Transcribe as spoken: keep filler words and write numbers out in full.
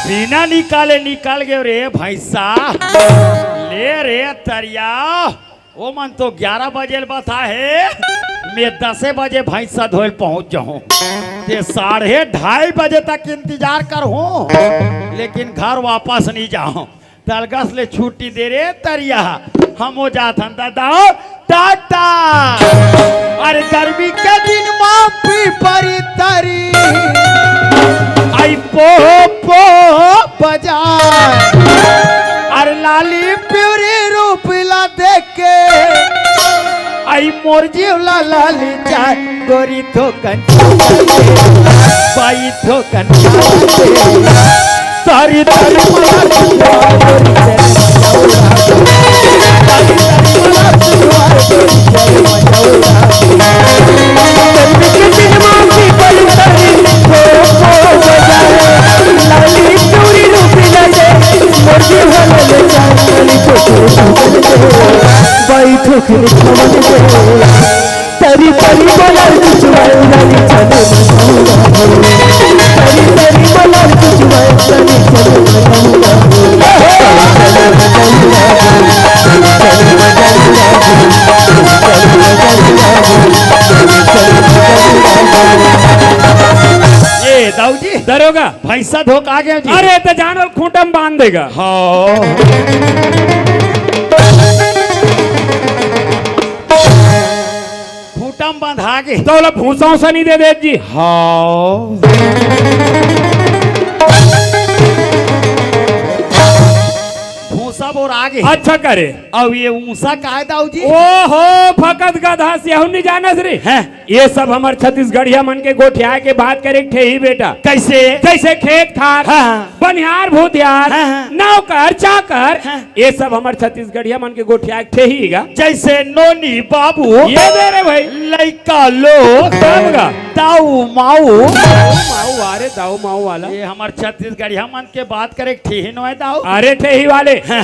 बिना निकाले निकल गयो रे भैंसा। ले रे तरिया, ओ मन तो ग्यारह बजे ल बता हे, मैं दसे बजे भैंसा धोए ल पहुंच जाहूं। ते साढ़े ढाई बजे तक इंतजार करहूं, लेकिन घर वापस नहीं जाहूं। तलगस ले छुट्टी दे रे तरिया, हम हो जाथन दादा, टाटा। अरे गर्मी के दिन मा पीपरी तरी, आई पो पो बजार। अरे लाली पिवरी रूप ला देख के, आई मोर जीव ला लाली चाय, गोरी थोकन बाई थोकन। सारी तारी मला तुझ्या गोरी तेरे मजा उड़ा। सारी तारी मला तुझ्या गोरी तेरे मजा उड़ा। गर्मी के दिन मा पीपरी तरी, हो, हो, बजाए। लाली चूड़ी रूपी लगे, मोर जीव ला लाली चाय, गोरी थोकन बाई थोकन खमन दे। तरी तरी बोलर कुछ वाई रानी चले मनाऊंगा। तरी तरी बोलर कुछ वाई रानी चले मनाऊंगा। ये दाऊ जी, दरोगा। भैंसा धोक आ गया जी। अरे, तो जानवर खूंटा में बांध देगा। हाँ। खूंटा में बंधा गे। तो ओला भूसा उसा नहीं दे देत जी। हाँ। भूसा बोर आ गे। अच्छा करे। अब ये ऊंसा काय दाऊ जी? ओहो, फकत गधा से हूं नहीं जानस रे। हैं? ये सब हमर छत्तीसगढ़िया मन के गोठिया के बात करे के ठेही बेटा। कैसे? जैसे खेत खार, हाँ। बनिहार भूतिहार, हाँ, हाँ। नौकर चाकर, हाँ। ये सब हमर छत्तीसगढ़िया मन के गोठिया के ठेही गा। जैसे नोनी बाबू, ये दे रे भाई। लइका लोग, तब गा। दाऊ माऊ। दाऊ माऊ, अरे दाऊ माऊ वाला। ये हमर छत्तीसगढ़िया मन के बात करे के ठेही नोय दाऊ। अरे ठेही वाले, हाँ।